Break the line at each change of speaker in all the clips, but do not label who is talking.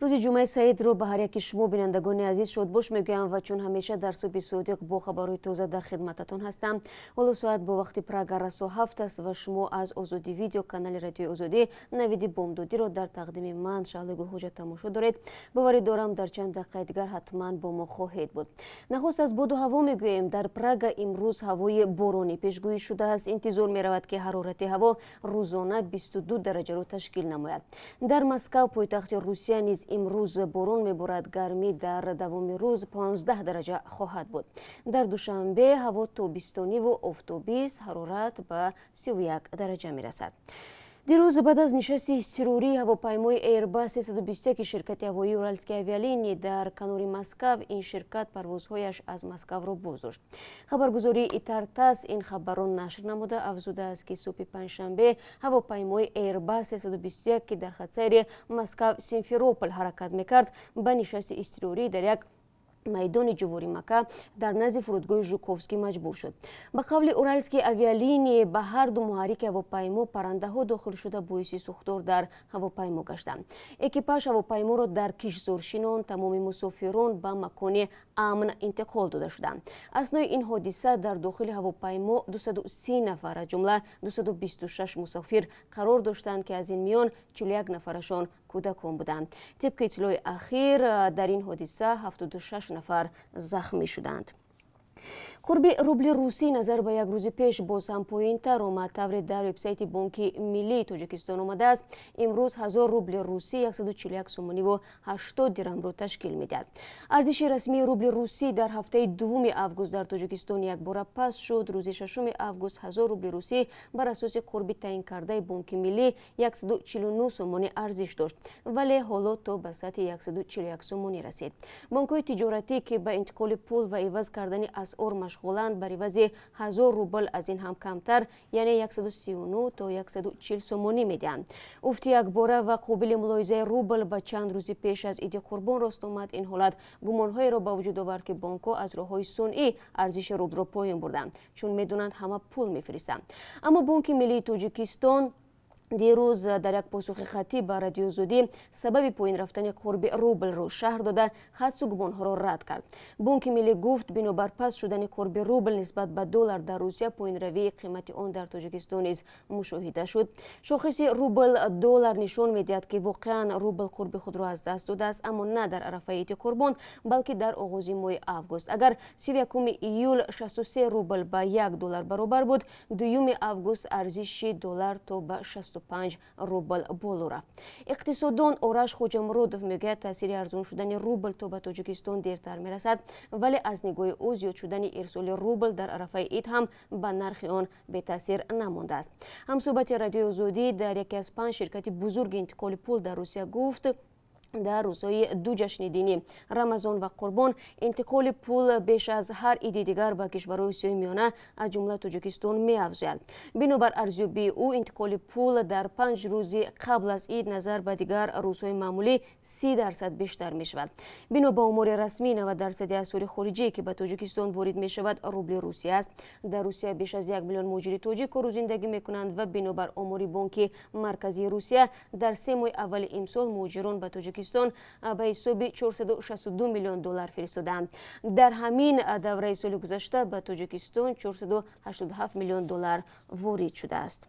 Рӯзи ҷумъаи саидро ба ҳар яки шумо, бинандагони азиз, шодбош мегӯям ва чун ҳамеша дар субҳи содиқ бо хабарҳои тоза дар хидмататон ҳастам. Ҳоло соат бо вақти Прага расо 7 аст ва шумо аз Озодӣ Видео, канали Радиои Озодӣ, навиди бомдодиро дар тақдими ман, Шаҳлои Гулхоҷа, тамошо доред. Боварӣ дорам, дар чанд дақиқаи дигар ҳатман бо мо хоҳед буд. Нахуст аз боду ҳаво мегӯем. Дар Прага имрӯз ҳавои боронӣ пешгӯӣ шудааст. Интизор меравад, ки ҳарорати ҳаво рӯзона 22 дараҷаро ташкил намояд. Дар Москав, пойтахти Русия, низ имрӯз борон меборад. Гармӣ дар давоми рӯз 15 дараҷа хоҳад буд. Дар Душанбе ҳаво тобистониву офтобист, ҳарорат ба 31 дараҷа мерасад. Дирӯз баъд аз нишасти изтирории ҳавопаймои Airbus 321 ширкати ҳавоии Уральские авиалинии дар канори Москав, ин ширкат парвозҳояш аз Москавро боздошт. Хабаргузории ИТАР-ТАСС ин хабарро нашр намуда, афзудааст, ки субҳи панҷшанбе ҳавопаймои Airbus 321, ки дар хатсайри Москав Симферопол ҳаракат мекард, ба нишасти изтирорӣ дар як майдони ҷувори Мака дар назди фурудгоҳи Жуковский маҷбур шуд. Ба қавли Уральские авиалинии, ба ҳар ду муҳаррики ҳавопаймо паррандаҳо дохил шуда, боиси сӯхтор дар ҳавопаймо гаштанд. Экипаж ҳавопайморо дар киштзор шинонд, тамоми мусофирон ба макони амн интиқол дода шуданд. Аснои ин ҳодиса дар дохили ҳавопаймо 230 нафар, аз ҷумла 226 мусофир қарор доштанд, ки аз ин миён 41 нафарашон кӯдакон буданд. Тибқи иттилои ахир, дар ин ҳодиса 76 нафар захмӣ шуданд. Қурби рубли русӣ назар ба як рӯзи пеш боз ҳам поёнтар омад. Тавре дар вебсайти Бонки Миллии Тоҷикистон омадааст, имрӯз 1000 рубли русӣ 141 сомониву 80 дирамро ташкил медиҳад. Арзиши расмии рубли русӣ дар ҳафтаи 2 август дар Тоҷикистон якбора паст шуд. Рӯзи 6 август 1000 рубли русӣ бар асоси қурби таъинкардаи Бонки Миллӣ 149 сомонӣ арзиш дошт, вале ҳоло то ба сатҳи 141 сомонӣ расид. Бонкҳои тиҷоратӣ, ки ба интиқоли пул ва иваз кардани асъор машғуланд, бар ивази 1000 рубл аз ин ҳам камтар, яъне 139 то 140 сомонӣ медиҳанд. Уфти якбора ва қобили мулоҳизаи рубл ба чанд рӯзи пеш аз Иди Қурбон рост омад. Ин ҳолат гумонҳоеро ба вуҷуд овард, ки бонкҳо аз роҳҳои сунъӣ арзиши рублро поён бурданд, чун медонанд, ҳама пул мефиристанд. Аммо Бонки Миллии Тоҷикистон дирӯз дар як посухи хаттӣ ба Радиои Озодӣ сабаби поин рафтани қурби рублро шарҳ дода, ҳадсу гумонҳоро рад кард. Бонки Миллӣ гуфт, бинобар паст шудани қурби рубл нисбат ба доллар дар Русия, поинравии қимати он дар Тоҷикистон низ мушоҳида шуд. Шохиси рубл доллар нишон медиҳад, ки воқеан рубл қурби худро аз даст додааст, аммо на дар арафаи Иди Қурбон, балки дар оғози моҳи август. Агар 31 июл 63 рубл ба 1 доллар баробар буд, 2 август арзиши доллар то ба 65 рубл боло рафт. Иқтисоддон Ораш Хоҷамуродов мегӯяд, таъсири арзон шудани рубл то ба Тоҷикистон дертар мерасад, вале аз нигоҳи ӯ зиёд шудани ирсоли рубл дар арафаи ид ҳам ба нархи он бетаъсир намондааст. Ҳамсӯҳбати Радиои Озодӣ дар яке аз панҷ ширкати бузурги интиқоли пул дар Русия гуфт, дар рӯзҳои ду ҷашни динӣ, Рамазон ва Қурбон, интиқоли пул беш аз ҳар иди дигар ба кишварҳои Осиёи Миёна, аз ҷумла Тоҷикистон, меафзояд. Бинобар арзёбии ӯ, интиқоли пул дар 5 рӯзи қабл аз ид назар ба дигар рӯзҳои маъмулӣ 30% бештар мешавад. Бино ба омори расмӣ, 90 дарсади асъори хориҷие, ки ба Тоҷикистон ворид мешавад, рубли Русия аст. Дар Русия беш аз 1 миллион муҳоҷири тоҷик кору зиндагӣ мекунанд ва бинобар омори Бонки Марказии Русия, дар 3 моҳи аввали имсол муҳоҷирон ба Тоҷикистон ба ҳисоби 462 миллион доллар фиристодаанд. Дар ҳамин давраи соли гузашта ба Тоҷикистон 487 миллион доллар ворид шудааст.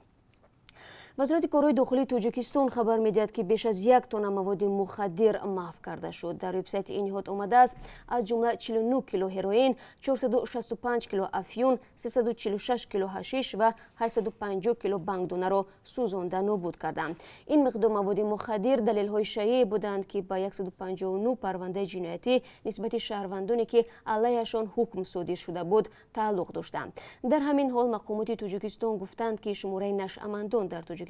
Вазорати корҳои дохилии Тоҷикистон хабар медиҳад, ки беш аз 1 тонна маводи мухаддир маҳв карда шуд. Дар вебсайти ин ниҳод омадааст, аз ҷумла 49 кило ҳероин, 465 кило афюн, 346 кило ҳашиш ва 850 кило бангдонаро сӯзонда нобуд карданд. Ин миқдор маводи мухаддир далелҳои шайъе буданд, ки ба 159 парвандаи ҷиноятӣ нисбати шаҳрвандоне, ки алайҳашон ҳукм содир шуда буд, тааллуқ доштанд. Дар ҳамин ҳол мақомоти Тоҷикистон гуфтанд, ки шумораи нашъамандон дар Тоҷикистон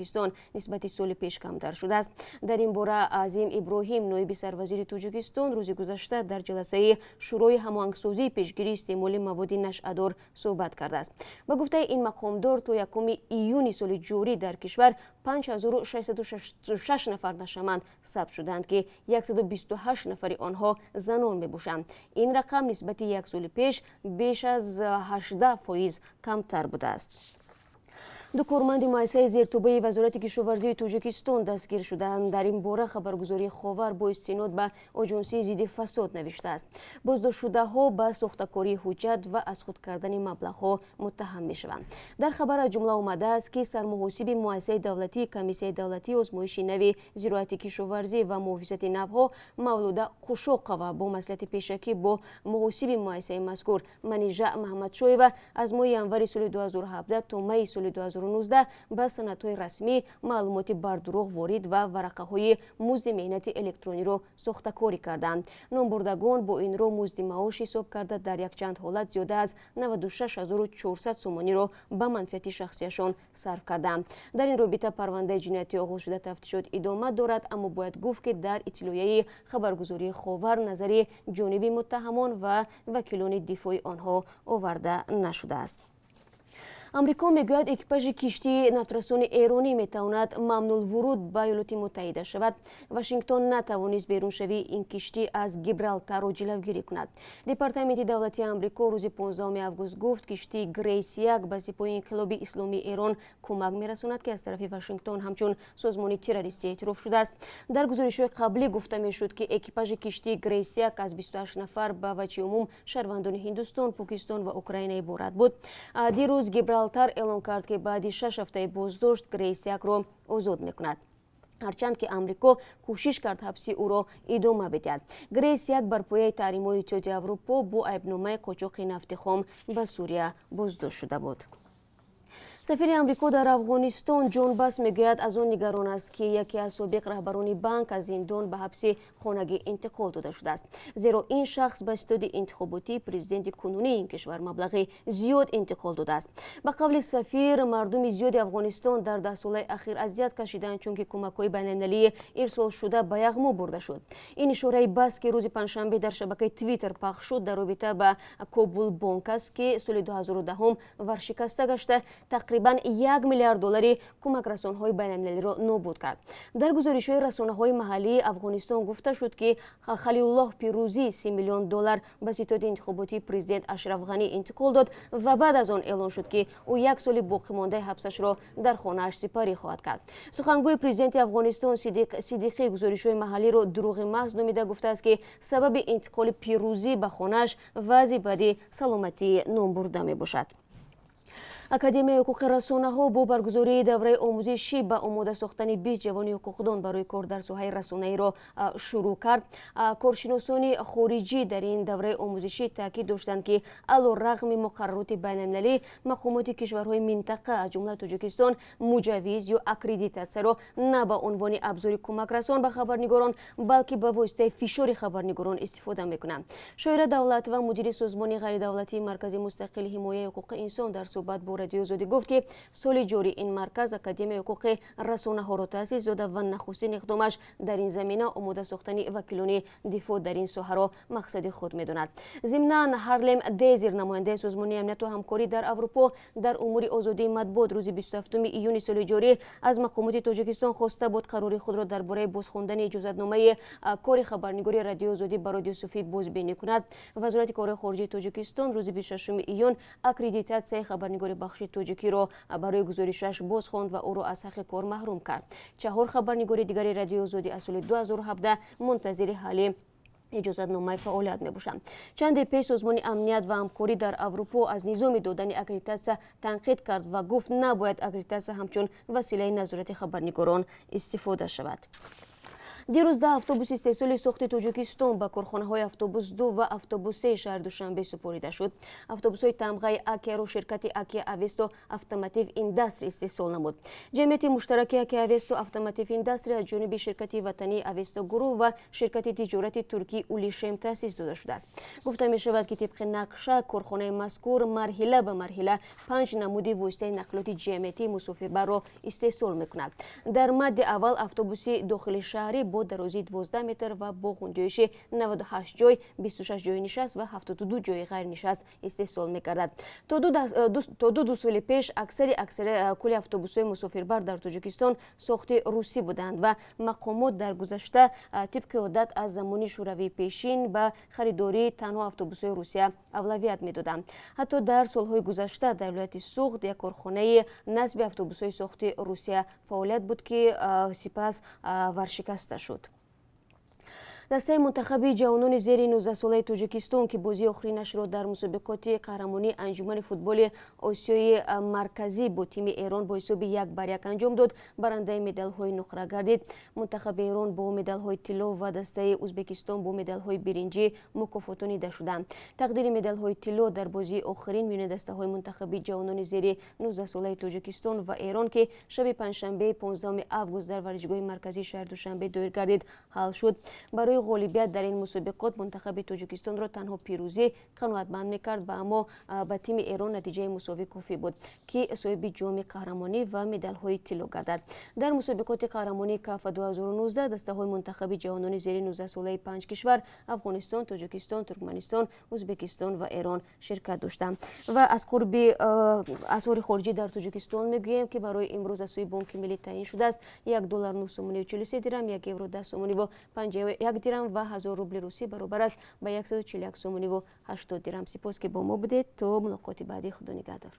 нисбати соли пеш камтар шудааст. Дар ин бора Азим Иброҳим, ноиби сарвазири Тоҷикистон, рӯзи гузашта дар ҷаласаи Шӯрои ҳамоҳангсозии пешгирии истеъмоли маводи нашъадор суҳбат кардааст. Ба гуфтаи ин мақомдор, то 1 июни соли ҷорӣ дар кишвар 5666 нафар нашъаманд сабт шуданд, ки 128 нафари онҳо занон мебошанд. Ин рақам нисбати як соли пеш беш аз 18% камтар будааст. Ду корманди муассисаи зертобаи Вазорати кишоварзии Тоҷикистон дастгир шуданд. Дар ин бора хабаргузории Ховар бо истинод ба Оҷонсии зидди фасод навиштааст. Боздоштшудаҳо ба сохтакории ҳуҷҷат ва аз худ кардани маблағҳо муттаҳам мешаванд. Дар хабар аз ҷумла омадааст, ки сармуҳосиби муассисаи давлатии Комиссияи давлатии озмоиши нави зироати кишоварзӣ ва муҳофизати навъҳо Мавлуда Қушоқова бо маслиҳати пешакӣ бо муҳосиби муассисаи мазкур Манижа Маҳамадшоева аз моҳи январи соли 2017 то майи соли 2019 ба санадҳои расмӣ маълумоти бардурӯғ ворид ва варақаҳои музди меҳнати электрониро сохтакорӣ карданд. Номбурдагон бо ин роҳ музди маош ҳисоб карда, дар якчанд ҳолат зиёда аз 96 400 сомониро ба манфиати шахсияшон сарф карданд. Дар ин робита парвандаи ҷиноятӣ оғоз шуда, тафтишот идома дорад. Аммо бояд гуфт, ки дар иттилоияи хабаргузории Ховар назари ҷониби муттаҳамон ва вакилони дифои онҳо оварда нашудааст. Амрико мегӯяд, экипажи киштии нафтрасони эронӣ метавонад мамнӯъулвуруд ба Иёлоти Муттаҳида шавад. Вашингтон натавонист беруншавии ин киштӣ аз Гибралтарро ҷилавгирӣ кунад. Департаменти давлатии Амрико рӯзи 15 август гуфт, киштии Грейс 1 ба Сипоҳи Инқилоби Исломии Эрон кӯмак мерасонад, ки аз тарафи Вашингтон ҳамчун созмони террористӣ эътироф шудааст. Дар гузоришҳои қаблӣ гуфта мешуд, ки экипажи киштии Грейс 1 аз 28 нафар, ба ваҷҳи умум шаҳрвандони Ҳиндустон, Покистон ва Украина иборат буд. Дирӯз Гибралтар эълон кард, ки баъди 6 ҳафтаи боздошт Грейс 1-ро озод мекунад, ҳарчанд ки Амрико кӯшиш кард ҳабси ӯро идома бидиҳад. Грейс 1 бар пояи таҳримҳои Иттиҳоди Аврупо бо айбномаи қочоқи нафти хом ба Сурия боздошт шуда буд. Сафири Амрико дар Афғонистон Ҷон Бас мегӯяд, аз он нигарон аст, ки яке аз собиқ раҳбарони банк аз зиндон ба ҳабси хонагӣ интиқол дода шудааст, зеро ин шахс ба ситоди интихоботии президенти кунунии ин кишвар маблағи зиёд интиқол додааст. Ба қавли сафир, мардуми зиёди Афғонистон дар 10 солаи ахир азият кашиданд, чунки кӯмакҳои байналмилалии ирсолшуда ба яғмо бурда шуд. Ин ишораи Бас, ки рӯзи панҷшанбе дар шабакаи Твиттер пахш шуд, дар робита ба Кобул бонк аст, ки соли 2010 варшикаста гашта, тақрибан 1 миллиард доллари кӯмакрасонҳои байналмилалиро нобуд кард. Дар гузоришҳои расонаҳои маҳаллии Афғонистон гуфта шуд, ки Халилуллоҳ Пирӯзӣ 30 миллион доллар ба ситоди интихоботии президент Ашраф Ғанӣ интиқол дод ва баъд аз он эълон шуд, ки ӯ як соли боқимондаи ҳабсашро дар хонааш сипарӣ хоҳад кард. Сухангӯи президенти Афғонистон Сидиқ Сидиқӣ гузоришҳои маҳаллиро дурӯғи маҳз номида, гуфтааст, ки сабаби интиқоли Пирӯзӣ ба хонааш вазъи бади саломатии номбурда мебошад. Академияи ҳуқуқи расонаҳо бо баргузории давраи омӯзишӣ ба омода сохтани 20 ҷавони ҳуқуқдон барои кор дар соҳаи расонаиро шурӯъ кард. Коршиносони хориҷӣ дар ин давраи омӯзишӣ таъкид доштанд, ки ало рағми муқаррароти байналмилалӣ, мақомоти кишварҳои минтақа, аз ҷумла Тоҷикистон, муҷаввиз ё аккредитатсияро на ба унвони абзори кӯмакрасон ба хабарнигорон, балки ба воситаи фишори хабарнигорон истифода мекунанд. Шоира Давлатова, мудири созмони ғайридавлатии Маркази мустақили ҳимояи ҳуқуқи инсон, дар суҳбат бо Радиои Озодӣ гуфт, ки соли ҷорӣ ин марказ Академияи ҳуқуқи расонаҳоро таъсис дода ва нахустин иқдомаш дар ин замина омода сохтани вакилони дифоъ дар ин соҳаро мақсади худ медонад. Зимнан, Ҳарлем Дезир, намояндаи Созмони амнияту ҳамкорӣ дар Аврупо дар умури озодии матбуот, рӯзи 27 июни соли ҷорӣ аз мақомоти Тоҷикистон хоста буд, қарори худро дар бораи бозхондани иҷозатномаи кори хабарнигори Радиои Озодӣ Барод Юсуфӣ бозбинӣ кунад. Вазорати корҳои хориҷии Тоҷикистон рӯзи 26 июн аккредитатсияи хабарнигори бахши тоҷикиро барои гузоришаш бозхонд ва ӯро аз ҳаққи кор маҳрум кард. Чаҳор хабарнигори дигари Радиои Озодӣ аз соли 2017 мунтазири ҳалли иҷозатномаи фаъолият мебошанд. Чанде пеш Созмони амният ва ҳамкорӣ дар Аврупо аз низоми додани аккредитатсия танқид кард ва гуфт, набояд аккредитатсия ҳамчун василаи назорати хабарнигорон истифода шавад. Дирӯз 10 автобуси истеҳсоли сохти Тоҷикистон ба корхонаҳои Автобус 2 ва Автобус 3 шаҳри Душанбе супорида шуд. Автобусҳои тамғаи Акияро ширкати Акия Авесто Автомотив Индастри истеҳсол намуд. Ҷамъияти муштараки Акия Авесто Автомотив Индастри аз ҷониби ширкати ватании Авесто Гурӯҳ ва ширкати тиҷорати туркии Улишем таъсис дода шудааст. Гуфта мешавад, ки тибқи нақша корхонаи мазкур марҳила ба марҳила панҷ намуди воситаи нақлиёти ҷамъиятии мусофирбарро истеҳсол мекунад. Дар мадди аввал автобуси дохили шаҳрӣ бо Бо дарозии 12 метр ва бо гунҷоиши 98 ҷой, 26 ҷои нишаст ва 72 ҷои ғайрнишаст истеҳсол мегардад. То ду соли пеш аксари кулли автобусҳои мусофирбар дар Тоҷикистон сохти русӣ буданд ва мақомот дар гузашта тибқи одат аз замони Шӯравии пешин ба харидории танҳо автобусҳои Русия авлавият медоданд. Ҳатто дар солҳои гузашта дар вилояти Суғд як корхонаи насби автобусҳои сохти Русия фаъолият буд, ки сипас варшикаста шуд. Дастаи мунтахаби ҷавонони зери 19-солаи Тоҷикистон, ки бозии охиринашро дар мусобиқоти қаҳрамонии Анҷумани футболи Осиёи Марказӣ бо тими Эрон бо ҳисоби 1-1 анҷом дод, барандаи медалҳои нуқра гардид. Мунтахаби Эрон бо медалҳои тилло ва дастаи Ӯзбекистон бо медалҳои биринҷӣ мукофотонида шуданд. Тақдири медалҳои тилло дар бозии охирин миёни дастаҳои мунтахаби ҷавонони зери 19-солаи Тоҷикистон ва Эрон, ки шаби панҷшанбеи 15 август дар варзишгоҳи марказии шаҳри Душанбе доир гардид, ҳал шуд. Барои ғолибият дар ин мусобиқот мунтахаби Тоҷикистонро танҳо пирӯзӣ қаноатманд мекард ва аммо ба тими Эрон натиҷаи мусовӣ кофӣ буд, ки соҳиби ҷоми қаҳрамонӣ ва медалҳои тилло гардад. Дар мусобиқоти қаҳрамонии КАФА 2019 дастаҳои мунтахаби ҷавонони зери 19-солаи панҷ кишвар: Афғонистон, Тоҷикистон, Туркманистон, Ӯзбекистон ва Эрон ширкат доштанд. Ва аз қурби асъори хориҷӣ дар Тоҷикистон мегӯем, ки барои имрӯз аз сӯи Бонки Миллӣ таъин шудааст: 1 доллар 9 сомонию 43 дирам, 1 евро 10 сомониву 51 дирам ва 1000 рубли русӣ баробар аст ба 141 сомониву 80 дирам. Сипос, ки бо мо будед. То мулоқоти баъдӣ, Худо нигаҳдор.